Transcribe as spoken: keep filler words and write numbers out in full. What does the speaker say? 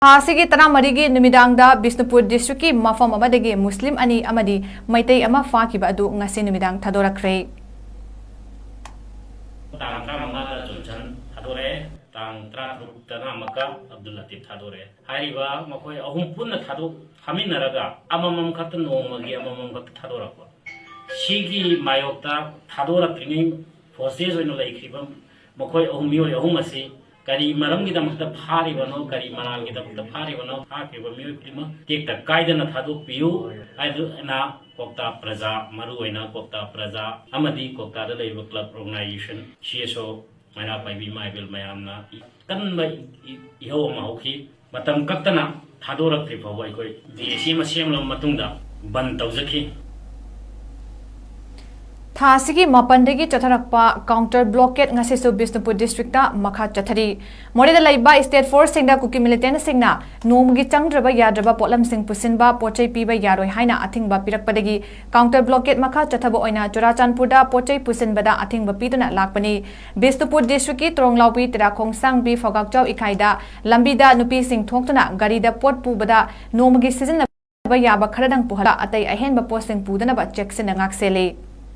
ꯊꯥ ꯑꯁꯤꯒꯤ ꯇꯔꯥꯃꯔꯤꯒꯤ ꯅꯨꯃꯤꯗꯥꯡꯗ ꯕꯤꯁꯅꯨꯄꯨꯔ ꯗꯤꯁꯇ꯭ꯔꯤꯛꯀꯤ ꯃꯐꯝ ꯑꯃꯗꯒꯤ ꯃꯨꯁꯂꯤꯝ ꯑꯅꯤ ꯑꯃꯗꯤ ꯃꯩꯇꯩ ꯑꯃ ꯐꯥꯈꯤꯕ ꯑꯗꯨ ꯉꯁꯤ ꯅꯨꯃꯤꯗꯥꯡ ꯊꯥꯗꯣꯔꯛꯈ꯭ꯔꯦ꯫ ꯇꯥꯡ ꯇꯔꯥꯃꯉꯥꯗ ꯖꯣꯟꯁꯟ ꯊꯥꯗꯣꯔꯛꯑꯦ, ꯇꯥꯡ ꯇꯔꯥꯇꯔꯨꯛꯇꯅ ꯑꯃꯨꯛꯀ ꯑꯕꯗꯨꯜ ꯂꯇꯤꯐ ꯊꯥꯗꯣꯔꯛꯑꯦ꯫ ꯍꯥꯏꯔꯤꯕ ꯃꯈꯣꯏ ꯑꯍꯨꯝ ꯄꯨꯟꯅ ꯊꯥꯗꯣꯛ-, ꯐꯥꯃꯤꯟꯅꯔꯒ ꯑꯃꯃꯝ ꯈꯛꯇ, ꯅꯣꯡꯃꯒꯤ ꯑꯃꯃꯝ ꯈꯛꯇ ꯊꯥꯗꯣꯔꯛꯄ꯫ ꯁꯤꯒꯤ ꯃꯥꯌꯣꯛꯇ ꯊꯥꯗꯣꯔꯛꯇ꯭ꯔꯤꯉꯩ ꯍꯣꯁꯇꯦꯖ ꯑꯣꯏꯅ ꯂꯩꯈ꯭ꯔꯤꯕ ꯃꯈꯣꯏ ꯑꯍꯨꯝ, ꯃꯤꯑꯣꯏ ꯑꯍꯨꯝ ꯑꯁꯤ ꯀꯔꯤ ꯃꯔꯝꯒꯤꯗꯃꯛꯇ ꯐꯥꯔꯤꯕꯅꯣ, ꯀꯔꯤ ꯃꯔꯥꯜꯒꯤꯗꯃꯛꯇ ꯐꯥꯔꯤꯕꯅꯣ, ꯐꯥꯈ꯭ꯔꯤꯕ ꯃꯤꯑꯣꯏ ꯈꯨꯗꯤꯡꯃꯛ ꯇꯦꯛꯇ ꯀꯥꯏꯗꯅ ꯊꯥꯗꯣꯛꯄꯤꯌꯨ ꯍꯥꯏꯗꯨꯅ ꯀ꯭ꯋꯥꯛꯇꯥ ꯄ꯭ꯔꯖꯥ, ꯃꯔꯨꯑꯣꯏꯅ ꯀ꯭ꯋꯥꯛꯇꯥ ꯄ꯭ꯔꯖꯥ ꯑꯃꯗꯤ ꯀ꯭ꯋꯥꯛꯇꯥꯗ ꯂꯩꯔꯤꯕ ꯀ꯭ꯂꯕ ꯑꯣꯔꯒꯅꯥꯏꯖꯦꯁꯟ, ꯁꯤ ꯑꯦꯁ ꯑꯣ, ꯃꯩꯔꯥ ꯄꯥꯏꯕꯤ ꯏꯃꯥ ꯏꯕꯦꯜ ꯃꯌꯥꯝꯅ ꯀꯟꯕ ꯏ-, ꯏꯍꯧ ꯑꯃ ꯍꯧꯈꯤ꯫ ꯃꯇꯝ ꯀꯛꯇꯅ ꯊꯥꯗꯣꯔꯛꯇ꯭ꯔꯤ ꯐꯥꯎꯕ ꯑꯩꯈꯣꯏ ꯗꯤ ꯑꯦ ꯁꯤ ꯑꯃ ꯁꯦꯝꯂꯕ ꯃꯇꯨꯡꯗ ꯕꯟ ꯇꯧꯖꯈꯤ꯫ ꯊꯥ ꯑꯁꯤꯒꯤ ꯃꯥꯄꯟꯗꯒꯤ ꯆꯠꯊꯔꯛꯄ ꯀꯥꯎꯟꯇꯔ ꯕ꯭ꯂꯣꯀꯦꯠ ꯉꯁꯤꯁꯨ ꯕꯤꯁꯅꯨꯄꯨꯔ ꯗꯤꯁꯇ꯭ꯔꯤꯛꯇ ꯃꯈꯥ ꯆꯠꯊꯔꯤ꯫ ꯃꯣꯔꯦꯗ ꯂꯩꯕ ꯁ꯭ꯇꯦꯠ ꯐꯣꯔꯁꯁꯤꯡꯗ ꯀꯨꯀꯤ ꯃꯤꯂꯤꯇꯦꯟꯠꯁꯤꯡꯅ ꯅꯣꯡꯃꯒꯤ ꯆꯪꯗ꯭ꯔꯕ ꯌꯥꯗ꯭ꯔꯕ ꯄꯣꯠꯂꯝꯁꯤꯡ ꯄꯨꯁꯤꯟꯕ, ꯄꯣꯠꯆꯩ ꯄꯤꯕ ꯌꯥꯔꯣꯏ ꯍꯥꯏꯅ ꯑꯊꯤꯡꯕ ꯄꯤꯔꯛꯄꯗꯒꯤ ꯀꯥꯎꯟꯇꯔ ꯕ꯭ꯂꯣꯀꯦꯠ ꯃꯈꯥ ꯆꯠꯊꯕ ꯑꯣꯏꯅ ꯆꯨꯔꯥꯆꯥꯟꯄꯨꯔꯗ ꯄꯣꯠꯆꯩ ꯄꯨꯁꯤꯟꯕꯗ ꯑꯊꯤꯡꯕ ꯄꯤꯗꯨꯅ ꯂꯥꯛꯄꯅꯤ꯫ ꯕꯤꯁꯅꯨꯄꯨꯔ ꯗꯤꯁꯇ꯭ꯔꯤꯛꯀꯤ ꯇ꯭ꯔꯣꯡꯂꯥꯎꯕꯤ, ꯇꯦꯔꯥꯈꯣꯡ ꯁꯥꯡꯕꯤ, ꯐꯧꯒꯥꯛꯆꯥꯎ ꯏꯀꯥꯏꯗ ꯂꯝꯕꯤꯗ ꯅꯨꯄꯤꯁꯤꯡ ꯊꯣꯛꯇꯨꯅ ꯒꯥꯔꯤꯗ ꯄꯣꯠ ꯄꯨꯕꯗ ꯅꯣꯡꯃꯒꯤ ꯁꯤꯖꯤꯟꯅꯕ ꯌꯥꯕ ꯈꯔꯗꯪ ꯄꯨꯍꯜꯂ ꯑꯇꯩ ꯑꯍꯦꯟꯕ ꯄꯣꯠꯁꯤꯡ ꯄꯨꯗꯅꯕ ꯆꯦꯛꯁꯤꯟꯅ ꯉꯥꯛꯁꯦꯜꯂꯤ꯫